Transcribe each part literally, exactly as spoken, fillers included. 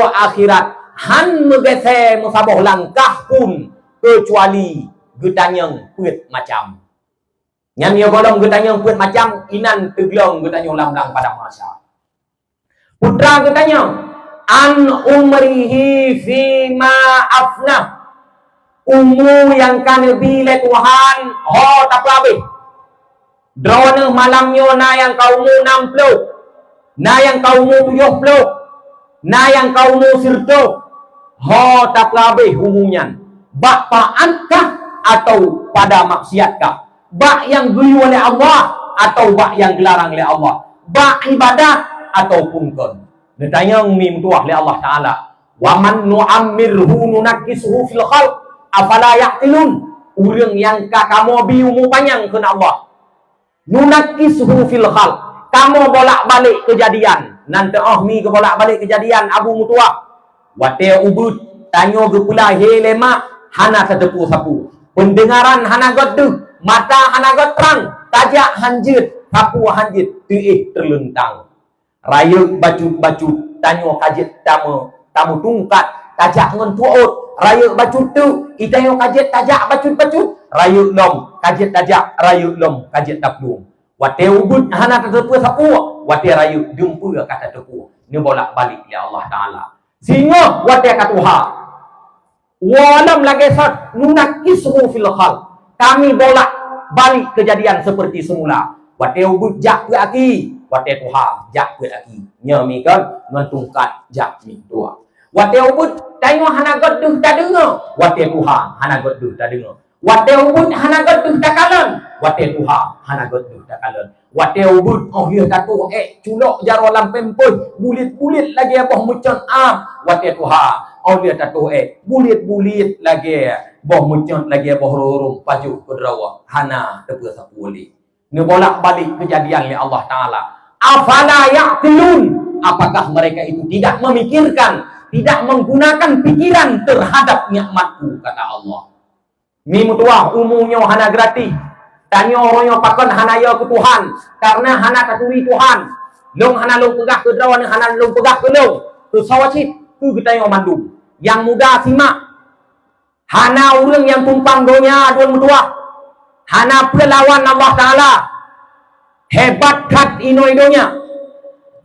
akhirat han meugeuséh meusaboh langkah pun keucuali geutanyong peuet macam. Nyan nyoe gohlom geutanyong peuet macam, inan teuglong geutanyong lam blang padang mahsyar. Peue teuma geutanyong, "An umrihi fima afnah." Umu nyang ka neubi lé Tuhan ho tapeuhabéh. Droeneuh malam nyoe na nyang ka umu nam ploh, na nyang ka umu tujoh ploh, na nyang ka umu sireutôh. Ho tapeuhabéh umu nyan, bak taat kah atawa pada maksiat kah? Bak nyang geuyue lé Allah atawa bak nyang geularang lé Allah? Bak ibadat ataupun kon? Neutanyong mi meutuah lé Allah Taala, "Wa man nu'ammirhu nunakkishu fil khalq, afala ya'qilun?" Ureuëng nyang ka kamoe bi umu panyang kheun Allah, "Nunakkishu fil khalq," kamoe bolak-balik keujadian. Nan teuoh mi geubolak-balik keujadian Abu meutuah. Watée ubeuet, tanyoe geupeulahé lé mak, hana tateupeue sapeue. Peundeungaran hana gét deuh, mata hana gét trang, tajak han jeuet, sapeue han jeuet, teuéh teuleuntang. Rayeuk bacut-bacut, tanyoe ka jeuet tameu-, tameutungkat, tajak ngon tuôt. Rayeuk bacut teuk, i tanyoe ka jeuet tajak bacut-bacut. Rayeuk lom, ka jeuet tajak, rayeuk lom, ka jeuet taplueng. Watée ubeuet hana tateupeue sapeue, watée rayeuk dumpeue ka tateupeue. Neubolak-balik lé Allah Taala. Singoh watée ka tuha, "Wa lam lagée sot nunakkishu fil khalq." Kami bolak balik kejadian seperti semula. Watée ubeuet jak peuet aki, watée tuha jak peuet aki. Nyoe mi kon ngon tungkat jak mi dua. Watée ubeuet tanyoe hana gét deuh tadeungoe, watée tuha hana gét deuh tadeungoe. Watée ubeuet hana gét deuh takalon, watée tuha hana gét deuh takalon. Watée ubeuet óh lheueh tatoh ék culok jaroe lam pampers, bulet-bulet lagée boh meucon am. Watée tuha óh lheueh tatoh ék, bulet-bulet lagée boh meucon, lagée boh rurung pajoh keudroe, hana teupeue sapeue lé. Neubolak-balik kejadian lé Allah Taala. "Afala ya'qilun?" Apakah mereka itu tidak memikirkan, tidak menggunakan pikiran terhadap nikmat-Ku, kata Allah. Mi meutuah, umu nyoe hana gratis. Tanyoe uroe nyoe pakon hana yo keu Tuhan, karena hana taturi Tuhan. Lôn hana lôn peugah keu droeneuh, hana lôn peugah keu lôn. Keu sawa cit, keu geutanyoe mandum. Nyang muda simak. Hana ureuëng nyang tumpang donya, aduen meutuah. Hana peue lawan Allah Taala. Hebat that inoe donya.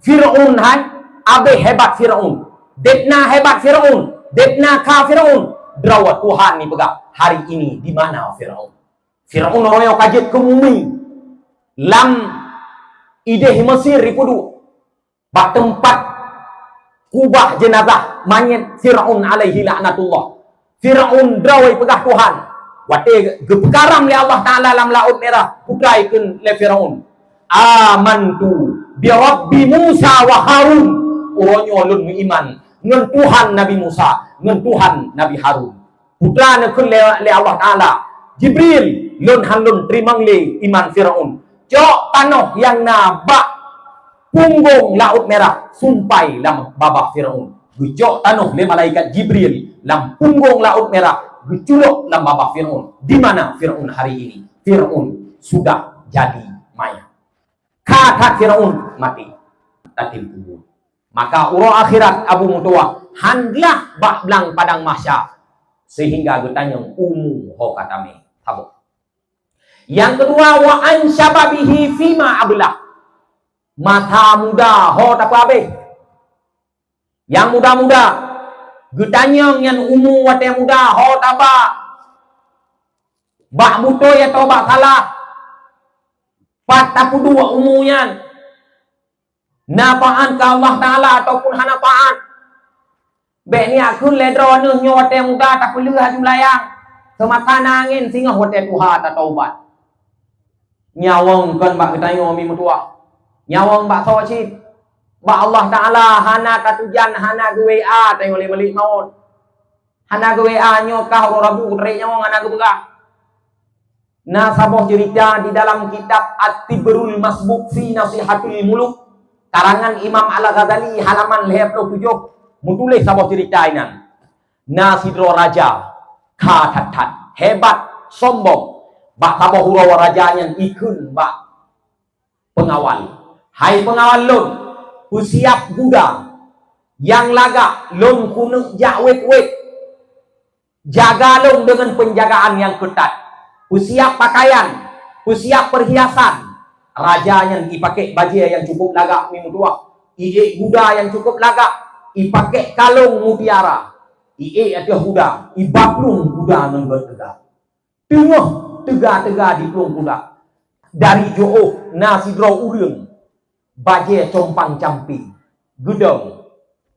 Firaun hai, abéh hebat Firaun. Detna hebat Firaun, detna ka Firaun. Droe Tuhan ni peugah, hari ini di mana Firaun? Firaun royong ka jeuet keu mumi lam idéh Mesir ipeuduek. Bak teumpat kubah jenazah manyét Firaun alaihi laknatullah. Firaun droe peugah Tuhan. Watée geupeukaram lé Allah Taala lam Laôt Mirah, peugah kheun lé Firaun, "Amantu bi Rabbi Musa wa Harun." Uroe nyoe lôn meuiman ngon Tuhan Nabi Musa, ngon Tuhan Nabi Harun. Peugah kheun lé, lé Allah Taala, "Jibril, lôn han lôn teurimong lé iman Firaun. Cok tanoh nyang na bak punggong Laôt Mirah, sumpai lam babah Firaun." Geucok tanoh lé malaikat Jibril lam punggong Laôt Mirah, geuculok lam babah Firaun. Di mana Firaun hari ini? Firaun sudah jadi mayat. Ka that Firaun maté. Tatimpu. Maka uroe akhirat Abu meutuah han glah bak blang padang mahsyar, sehingga geutanyong umu ho ka tamé. Saboh. Nyang keudua, "Wa an syababihi fima ablah." Masa muda ho tapeuhabéh. Nyang muda-muda, geutanyong nyan umu watée muda ho taba bak beutôi atawa bak salah. Pat tapeuduek umu nyan? Na taát keu Allah Taala ataupun hana taát? Bék neujak kheun lé droeneuh nyoe watée muda tapeuleueh laju layang, seumasa na angén singoh watée tuha tataubat. Nyawöng kon bak geutanyoe mi meutuwah. Nyawöng bak soe cit? Bak Allah Taala hana tatujan, hana geu-WA tanyoe lé malaikat maut. Hana geu-WA nyoe kah uroe Rabu, tarék nyawöng hana geupeugah. Na saboh ceurita di dalam kitab At-Tibrul Masbuk fi Nasihatul Muluk, karangan Imam Al-Ghazali, halaman lhée ploh tujoh, meutuléh saboh ceurita inan. Na sidroe raja ka that-that, hebat, sombong. Bak saboh uroe raja nyan ikheun bak peungawal, "Hai peungawal lôn, peusiab guda, Nyang lagak lôn keuneuk jak wét-wét. Jaga lôn deungon peunjagaan nyang keutat. Peusiab pakaian, peusiab peurhiasan. Raja nyan ipakék bajée nyang cukup lagak, mi meutuwah. Iék guda nyang cukup lagak, ipakék kalông mutiara. Iék ateueh guda, ibaplueng guda ngon gét teuga. Teungoh teuga-teuga diplueng guda. Dari jiôh na sidroe ureuëng bajée compang-camping, geudong.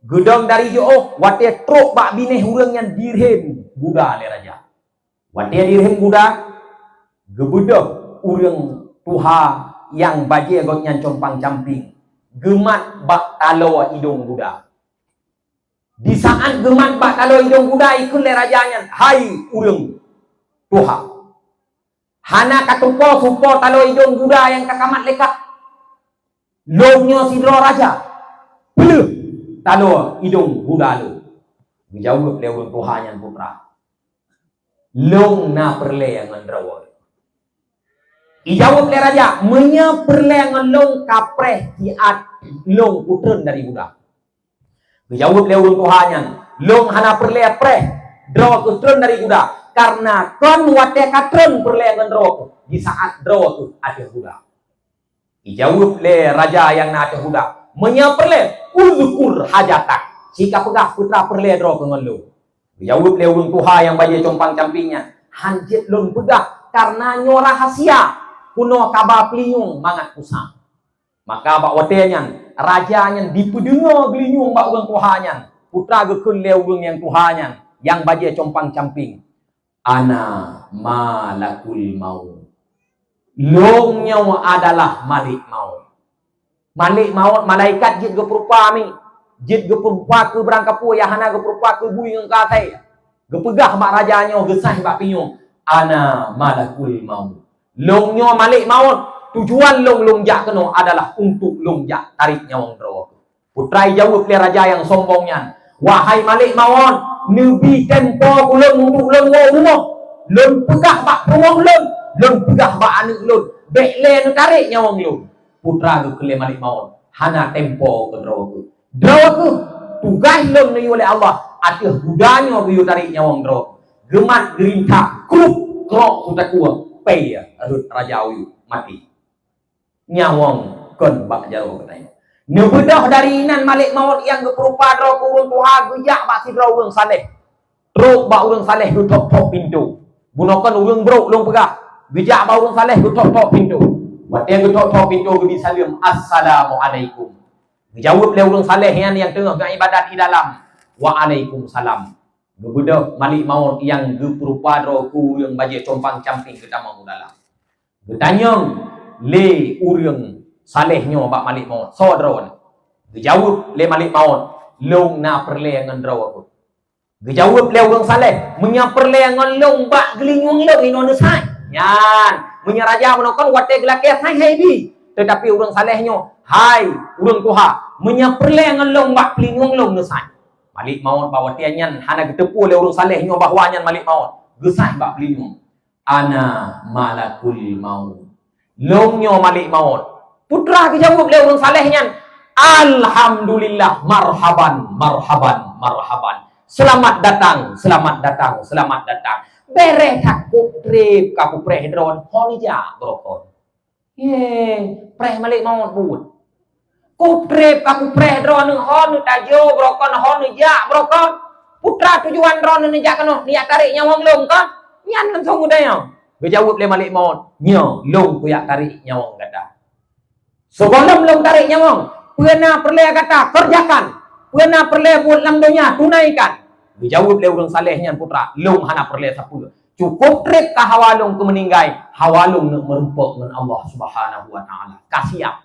Geudong dari jiôh, watée trok bak binéh ureuëng nyan dirhem guda lé raja. Watée dirhem guda, geubeudôh ureuëng tuha nyang bajée gobnyan compang-camping, geumat bak taloe idong guda. Di saát geumat bak taloe idong guda, ikheun lé raja nyan, "Hai ureuëng tuha, hana katupo supo taloe idong guda nyang kakamat lé kah? Lôn nyoe sidroe raja, peuleueh taloe idong guda lôn." Geujaweueb lé ureuëng tuha nyan, "Putra, lôn na peureulée ngon droe." Ijaweueb lé raja, "Meunyoe peureulée ngon lôn, kapreh siat lôn kutreun dari guda." Geujaweueb lé ureuëng tuha nyan, "Lôn hana peureulée preh droe keuh treun dari guda, kareuna kon watée katreun peureulée ngon droe keuh, di saát droe keuh ateueh guda." Ijaweueb lé raja nyang na ateueh guda, "Meunyoe peureulée, uzkur hajatak, sikapeugah putra peureulée droe keuh ngon lôn." Geujaweueb lé ureuëng tuha nyang bajée compang-camping nyan, "Hán jeuet lôn peugah, kareuna nyoe rahasia, keunoe kaba peulinyueng mangat kusa." Maka bak watée nyan, raja nyan dipeudeungoe geulinyueng bak ureuëng tuha nyan. Putra geukheun lé ureuëng nyang tuha nyan, nyang bajée compang-camping, "Ana malakul maut. Lôn nyoe adalah malek maut." Malek maut, malaikat jeuet geupeurupa mi, jeuet geupeurupa keu beurangkapeue nyang hana geupeurupa keu bui ngon keu asée. Geupeugah bak raja nyoe geusaih bak pinyueng, "Ana malakul maut. Lôn nyoe malek maut, tujuan lôn, lôn jak keunoe adalah untuk lôn jak tarek nyawöng droe." Putra ijaweueb lé raja nyang sombong nyan, "Wahai malek maut, neubi tempo ulôn untuk lôn woe u rumoh. Lôn peugah bak peurumoh lôn, lôn peugah bak aneuëk lôn, bék lé neutarek nyawöng lôn." Putra geukheun lé malek maut, "Hana tempo keu droe keuh. Droe keuh tugaih lôn neuyue lé Allah, ateueh guda nyoe geuyue tarek nyawöng droe." Geumat geurintak, kruk, krok, kutakue, pei rhot raja u yup, maté. Nyawöng kon bak jaroe geutanyoe. Neubeudôh dari inan malek maut nyang geupeurupa droe keu ureuëng tuha geujak bak sidroe ureuëng saleh. Trok bak ureuëng saleh geutok-tok pintoe. Bunoe kon ureuëng brok lôn peugah. Geujak bak ureuëng saleh geutok-tok pintoe. Watée geutok-tok pintoe geubi saleuem, "Assalamualaikum." Geujaweueb lé ureuëng saleh nyan nyang teungoh geuibadat di dalam, "Waalaikumsalam." Geubeudôh malek maut nyang geupeurupa droe keu ureuëng bajée compang-camping geutamong u dalam. Geutanyong lé ureuëng saleh nyoe bak malek maut, "Soe droeneuh?" Geujaweueb lé malek maut, "Lôn na peureulée ngon droe keuh." Geujaweueb lé ureuëng saleh, "Meunyoe peureulée ngon lôn bak geulinyueng lôn inoe neusaih." Nyan, meunyoe raja meunoe kon watée geulakée saih hai bi. Teutapi ureuëng saleh nyoe, "Hai ureuëng tuha, meunyoe peureulée ngon lôn bak geulinyueng lôn neusaih." Malek maut bak watée nyan hana geuteupeue lé ureuëng saleh nyoe bahwa nyan malek maut, geusaih bak geulinyueng. "Ana malakul maut. Lôn nyoe malek maut." Putra geujaweueb lé ureuëng saleh nyan, "Alhamdulillah, marhaban, marhaban, marhaban. Selamat datang, selamat datang, selamat datang. Béréh that kop treb ka kupreh droeneuh, ho neujak beurokon." Ye, preh malek maut buet. Kop treb ka kupreh droeneuh, ho neutajo beurokon, ho neujak beurokon. Putra tujuan droeneuh neujak keunoe, neujak tarek nyawöng lôn kon? Nyan langsong geutanyong. Geujaweueb lé malek maut, "Nyoe, lôn kujak tarek nyawöng gata. Sigohlom lôn tarek nyawöng, peue na peureulée gata kerjakan, peue na peureulée buet lam donya tunaikan." Geujaweueb lé ureuëng saleh nyan, "Putra, lôn hana peureulée sapeue. Cukop treb ka hawa lôn keu meuninggai, hawa lôn neuk meurumpok ngon Allah Subhanahu wa Taala. Ka siap."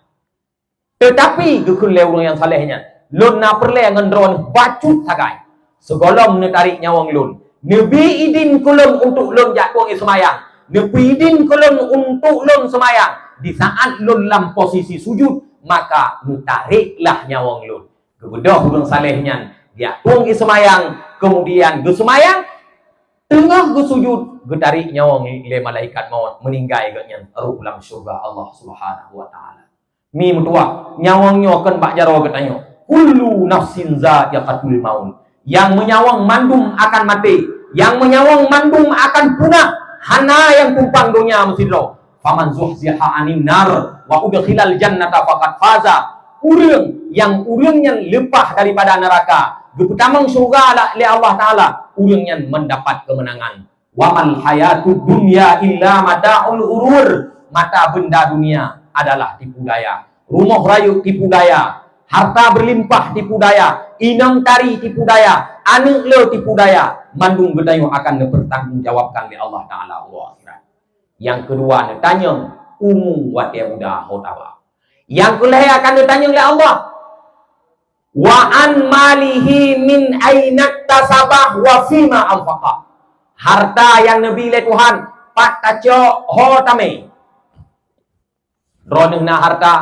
Teutapi geukheun lé ureuëng nyang saleh nyan, "Lôn na peureulée ngon droeneuh bacut sagai. Sigohlom neutarek nyawöng lôn, neubi idin keu lôn untuk lôn jak tueng ie seumayang. Neubi idin keu lôn untuk lôn seumayang. Di saát lôn lam posisi sujud, maka neutareklah nyawöng lôn." Geubeudôh ureuëng saleh nyan jak tueng ie seumayang, keumudian geuseumayang, teungoh geusujud, geutarek nyawöng lé malaikat maut, meuninggai gobnyan, roh lam syeuruga Allah Subhanahu wa Taala. Mi meutuwah, nyawöng nyoe kon bak jaroe geutanyoe. "Kullu nafsin za'iqatul maut." Nyang meunyawöng mandum akan maté, nyang meunyawöng mandum akan punah, hana nyang tumpang donya meusidroe. "Faman zuhziha 'anin nar wa udkhilal jannata faqad faza." Ureuëng nyang, ureuëng nyang leupah daripada neuraka, geupeutamong syeuruga la-, lé Allah Taala, ureuëng nyan meudapat keumeunangan. "Wa mal hayatud dunya illa mata'ul ghurur." Mata beunda dunia adalah tipu daya. Rumoh rayeuk tipu daya, harta berlimpah tipu daya, inong tari tipu daya, aneuëk le tipu daya, mandum geutanyoe akan neupeurtanggungjawabkan lé Allah Taala uroe akhirat. Nyang keudua neutanyong, umu watée muda ho taba. Nyang keulhée akan neutanyong lé Allah, "Wa an malihi min aina iktasabah wa fima anfaqah." Harta nyang neubi lé Tuhan, pat tacok ho tamé. Droeneueh na harta,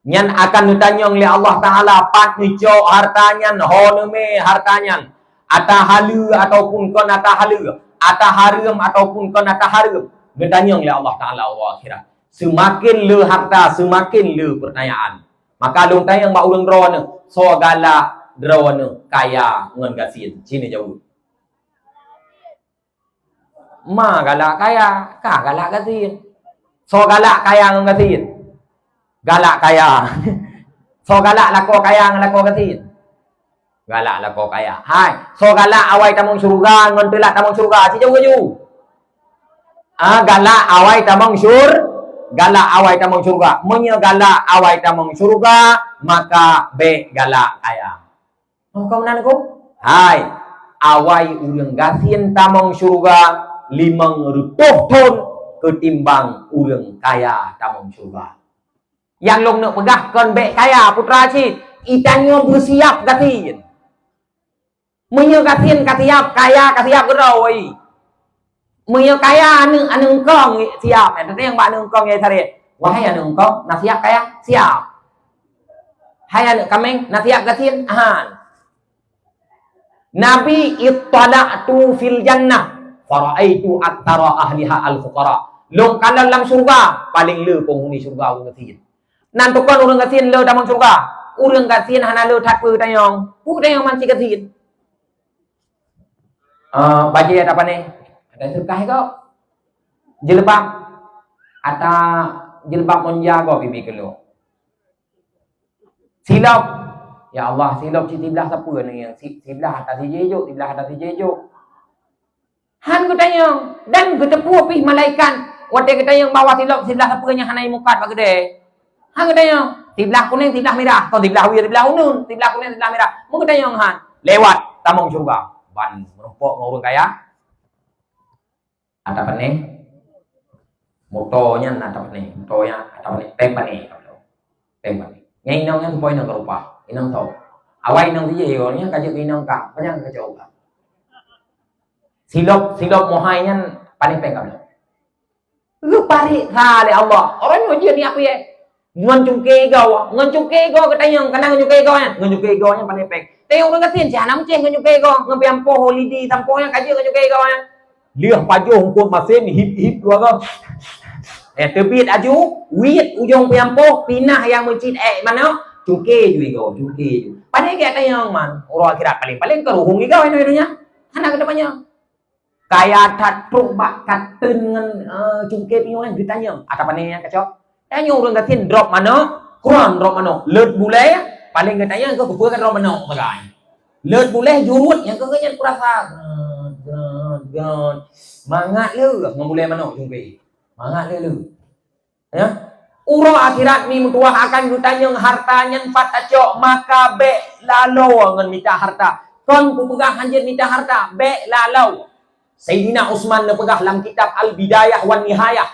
nyan akan neutanyong lé Allah Taala, pat neucok harta nyan, ho neumé harta nyan, ata haleue ataupun kon ata haleue, ata hareuem ataupun kon ata hareuem, neutanyong lé Allah Taala uroe akhirat. Seumaken le harta, seumaken le peurtanyaan. Maka lôn tanyong bak ureuëng droeneueh, soe galak droeneueh kaya ngon gasien? Ci neujaweueb. Ma galak kaya, ka galak gasien. Soe galak kaya ngon gasien? Galak kaya. Soe galak lakoe kaya ngon lakoe gasien? Galak lakoe kaya. Hai, soe galak awai tamong syeuruga ngon teulat tamong syeuruga? Ci jaweueb laju. Ah, galak awai tamong syur-, galak awai tamong syeuruga. Meunyoe galak awai tamong syeuruga, maka bék galak kaya. Oh, ka meunan ko? Hai, awai ureuëng gasien tamong syeuruga limong reutôh thon keutimbang ureuëng kaya tamong syeuruga. Nyang lôn neuk peugah kon bék kaya, putra cit, geutanyoe beusiab gasien. Meunyoe gasien ka siab, kaya ka siab keudroe. Meunyoe kaya aneuëk, aneuëk eungkong siab, eh, teuntang bak aneuëk eungkong nyang saret. Wahai aneuëk eungkong, na siab kaya? Siab. Hai aneuëk kaméng, na siab gasien? Han. Nabi, "Ittala'tu fil jannah, fara'aitu aktsara ahliha al-fuqara." Lôn kalon lam syeuruga, paleng le peunghuni syeuruga ureuëng gasien. Nan tukon ureuëng gasien le tamong syeuruga. Ureuëng gasien hana le that peue geutanyong. Peue geutanyong man cit gasien? Ah, bajée ata pané? Ata seudeukah kok. Jilbab. Ata jilbab monja kok bibi keulo. Silop. Ya Allah, silop cit siblah sapeue nyoe? Si-, siblah ata sijejok, siblah ata sijejok. Han geutanyong, dan geuteupeue pih malaikat watée geutanyong bahwa silop siblah sapeue nyang hana imukat bak keudée. Han geutanyong, siblah kunéng, siblah mirah, kon siblah wie, siblah uneuen, siblah kunéng, siblah mirah. Meugeutanyong han, lewat tamong syeuruga. Ban meurumpok ngon ureuëng kaya. Ata pané? Moto nyan ata pané, moto nyan ata pané, péng pané. Péng pané. Nyan inong nyan saboh inong ka rupa, inong tho. Awai inong sijih, nyan ka jeuet keu inong kah, panyang ka cok kah. Silop, silop mohai nyan pané péng ka bloe. Geupareksa lé Allah. Ureuëng nyoe jeuet ni apa ye? Ngon cungke igoe, ngon cungke igoe geutanyong, kana ngon cungke igoe nyan, ngon cungke igoe nyan pané péng. Tanyong ureuëng gasien, siat na meucéh ngon cungke igoe, ngon piampoh, lidi, sampoe nyan ka jeuet ngon cungke igoe nyan. Lheueh pajoh eungkôt masen, hip-hip dua goe. Eh, teubiet aju, wiet ujong piampoh, pinah nyang meucit ék manok, cungke ju igoe, cungke ju. Padahai gét tanyong man, uroe akhirat paleng-paleng keu ruhueng igoe inoe donya. Hana geutanyong. Kaya that trok bak kateun ngon, eh, cungke pinyueng nyan geutanyong. Ata pané nyang kacok? Tanyoe ureuëng gasien drop manok, kron drop manok, leuet bulée, paleng geutanyong keu keupeue ka drop manok sagai. Leuet bulée jurut nyang keu nyan kurasa. Grat, grat, grat. Mangat le ngon bulée manok cungke. Mangat le le. Ya. Uroe akhirat mi meutuwah akan geutanyong harta nyan pat tacok, maka bék laloe ngon mita harta. Kon kupeugah hanjeuet mita harta, bék laloe. Saidina Utsman neupeugah lam kitab Al-Bidayah wan Nihayah,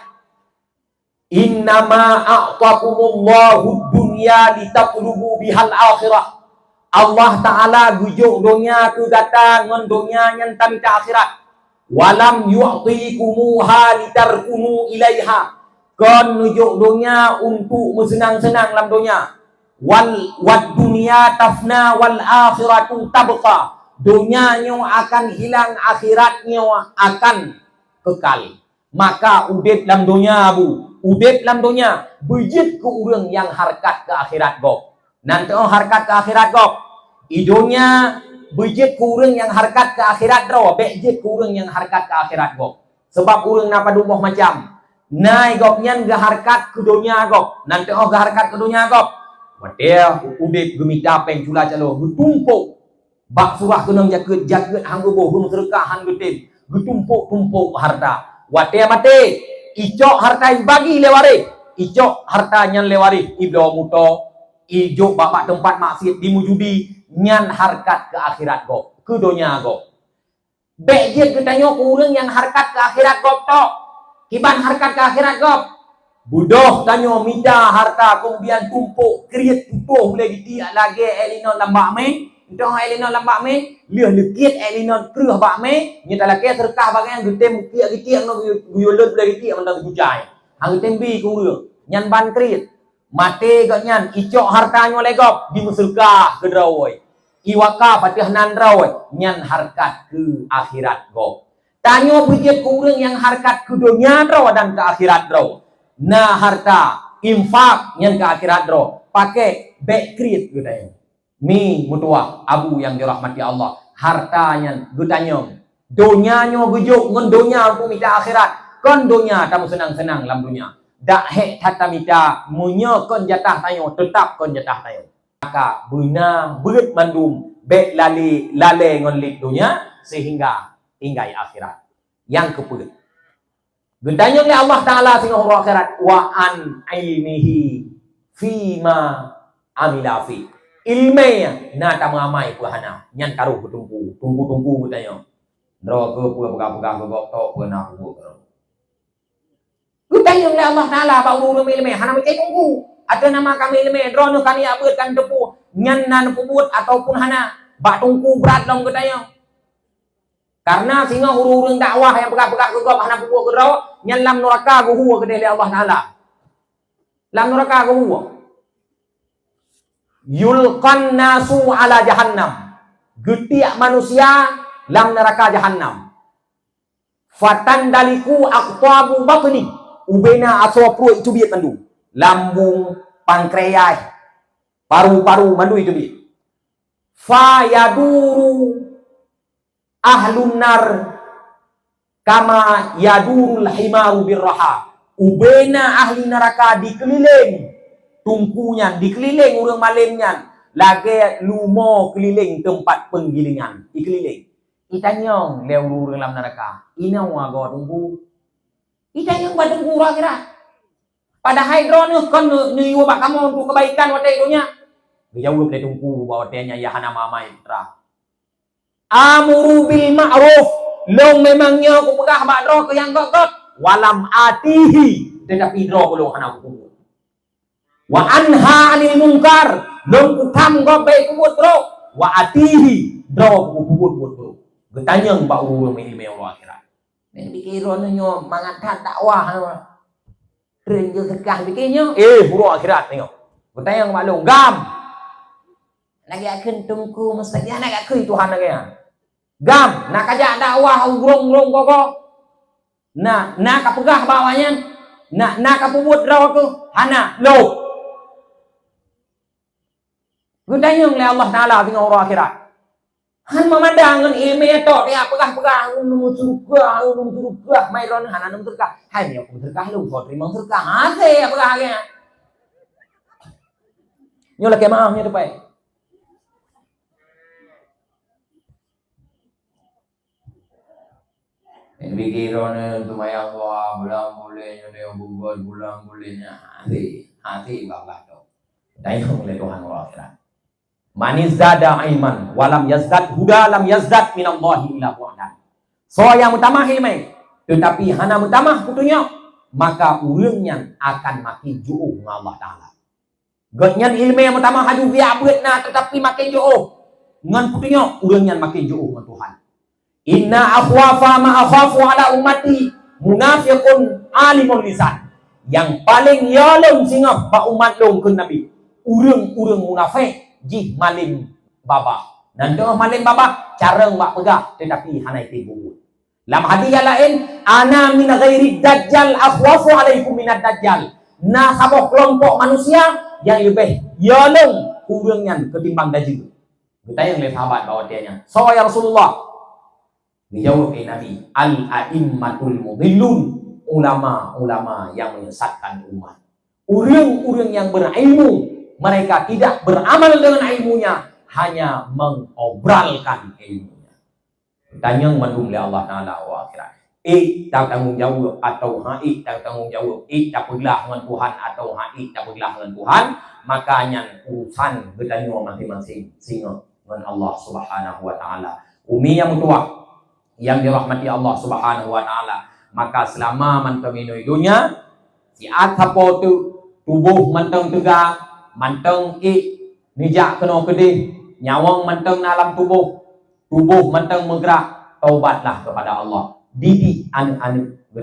"Innama a'takumullahu dunya litatlubu bihal akhirah." Allah Ta'ala geujok donya keu gata ngon donya nyan tamita akhirat. "Walam yu'tikumuha litarkunu ilaiha." Kon neujok donya untuk meuseunang-seunang lam donya. "Wal, wad dunya tafna wal akhiratu tabqa." Donya nyoe akan hilang, akhirat nyoe akan kekal. Maka udeb lam donya, bu, udeb lam donya beujeuet keu ureuëng nyang hareukat keu akhirat gob. Nan teuh hareukat keu akhirat gob. I donya beujeuet keu ureuëng nyang hareukat keu akhirat droe, bék jeuet keu ureuëng nyang hareukat keu akhirat gob. Sabab ureuëng na padub boh macam. Na i gobnyan geuhareukat keu donya gob, nan teuh geuhareukat keu donya gob. Watée udeb geumita péng cula caloe, geutumpôk bak surah keunong jakeuet, jakeuet han geuboh, geumeuseudeukah han geutem, geutumpôk-tumpôk hareuta. Watée maté, icok hareuta ibagi lé waréh, icok hareuta nyan lé waréh, ibloe moto, ijok bak-bak teumpat maksiet, jimeujudi, nyan hareukat keu akhirat gob, keu donya gob. Bék jeuet geutanyoe keu ureuëng nyang hareukat keu akhirat gob tok. Kiban hareukat keu akhirat gob? Beudôh tanyoe mita hareuta keumudian tumpôk kriet putôh ulée gitiek lagée ék linot lam bak mé, entah ék linot lam bak mé, lheueh leukiet ék linot kreueh bak mé, nyoe talakée seureukah bak nyan geutem kiek gitiek ngon geuyue leuet ulée gitiek mantong teugucai. Han geutem bi keu ureuëng nyan ban kriet. Maté gobnyan, icok hareuta nyoe lé gob, jimeuseudeukah keu droe. Iwakaf ateueh nan droe, nyan hareukat keu akhirat gob. Tanyoe beujeuet keu ureuëng nyang hareukat keu donya droe dan keu akhirat droe. Na hareuta, infak nyan keu akhirat droe, paké bék kriet geutanyoe. Mi meutuwah, abu nyang dirahmati Allah, hareuta nyan geutanyong. Donya nyoe geujok ngon donya untuk mita akhirat, kon donya tameuseunang-seunang lam donya. Dak hék that tamita, meunyoe kon jatah tanyoe, teutab kon jatah tanyoe. Maka beuna beuet mandum, bék lalé, lalée ngon lét donya, seuhingga tinggai akhirat. Nyang keupeuet, geutanyong lé Allah Taala singoh uroe akhirat, "Wa an ilmihi fima amila fi." Iéleumé na tameuamai peue hana, nyan taroh keu teungku, teungku-teungku geutanyong. Droe keuh peue peugah-peugah keu gob tok, peue na peubuet keu droe. Geutanyong lé Allah Taala bak ureuëng-ureuëng iéleumé, hana meucai teungku. Ateueh nama kamoe iéleumé, droeneuh ka neujak beuet ka neuteupeue, nyan na neupeubuet ataupun hana. Bak teungku brat lom geutanyong. Karena singoh ureuëng-ureuëng dakwah nyang peugah-peugah keu gob hana peubuet keu droe, nyan lam nuraka geuhue keudeh lé Allah Taala. Lam nuraka geuhue. "Yulqan nasu ala jahannam." Geutiek manusia lam nuraka jahannam. "Fatandaliku aqtabu batni." Ubena asoe pruet itubiet mandum. Lambung, pankreas, paru-paru mandum itubiet. "Fa yaduru ahlun nar kama yadurul himaru birraha." Ubena ahli nuraka dikeulileng teungku nyan, dikeulileng ureuëng malem nyan, lagée lumo keulileng teumpat peunggilingan. Dikeulileng. Itanyong lé ureuëng-ureuëng lam nuraka, "Inoe agoe teungku?" Itanyong bak teungku uroe akhirat. "Padahai droeneuh kon neu-, neuyue bak kamoe untuk keubaikan watée donya." Geujaweueb lé teungku bak watée nyan, "Ya hana meuamai putra." "Amuru bil ma'ruf, lôn memang nyoe kupeugah bak droe keu nyang gét-gét, walam atihi, teutapi droe keu lôn hana kupeubuet. Wa anha 'anil munkar, lôn kutham gob bék peubuet brok, wa atihi, droe kupeubuet buet brok." Geutanyong bak ureuëng meuiéleumé uroe akhirat. Nyan pike droeneuh nyoe mangat that dakwah. Treun jeuet seukah pike nyoe, eh, uroe akhirat nyoe. Geutanyong bak lôn, "Gam, na geujak kheun teungku mustajab, na geujak kheun Tuhan lagée nyan? Gam, na kajak dakwah u grong-grong gogoe? Na, na kapeugah bak awaknyan? Na, na kapeubuet droe keuh? Hana, lôb." Geutanyong lé Allah Taala singoh uroe akhirat. Han meumandang ngon iéleumé tok, ya peugah-peugah, "Ulôn seudeukah, ulôn seudeukah," mai droeneuh hana neuseudeukah. "Hai, meunyoe peuseudeukah lôn, soe teurimong seudeukah?" Hase ya peugah lagée nyan. Nyoe lakée maaf nyoe tupai. Nyan pike droeneuh seumayang dua bulan buleuen, nyoe bugot bulan buleuen, nyan hase, hase babah tu. Tanyong lé Tuhan uroe akhirat. "Man izdada ilman wa lam yazdad huda lam yazdad minallahi illa bu'dan." Soe nyang meutamah iéleumé, teutapi hana meutamah peutunyok, maka ureuëng nyan akan makin jiôh ngon Allah Taala. Gobnyan iéleumé meutamah laju geujak beuet na, teutapi makin jiôh ngon peutunyok, ureuëng nyan makin jiôh ngon Tuhan. "Inna akhwafa ma akhafu ala ummati munafiqun alimul lisan." Nyang paleng yo lôn singoh bak umat lôn kheun Nabi, ureuëng-ureuëng munafék jih malem babah. Nan teuh malem babah, carông bak peugah, teutapi hana item peubuet. Lam hadis nyang laén, "Ana min ghairi dajjal akhwafu alaikum minad dajjal." Na saboh keulompok manusia nyang leubeh yo lôn ureuëng nyan ketimbang dajih. Geutanyong lé sahabat bak watée nyan, "Soe ya Rasulullah?" Geujaweueb lé Nabi, "Al-a'immatul mudhillun, ulama-ulama yang menyesatkan umat." Ureuëng-ureuëng yang berilmu, mereka tidak beramal dengan ilmunya, hanya mengobralkan ilmunya. Tanyong mandum lé Allah Taala wa akhirat. Ék tatanggong jaweueb atau hana ék tatanggong jaweueb, ék tapeuglah ngon Tuhan atau hana ék tapeuglah ngon Tuhan, maka nyan urusan geutanyoe masing-masing singoh ngon Allah Subhanahu wa Taala. Umi yang meutuwah yang dirahmati Allah Subhanahu wa Taala, maka selama mantong inoi donya, siat sapo tu, tuboh mantong teuga, mantong ék nijak keunoe keudeh, nyawöng mantong na lam tuboh, tuboh mantong meugerak, taubatlah kepada Allah. Didik aneuk-aneuk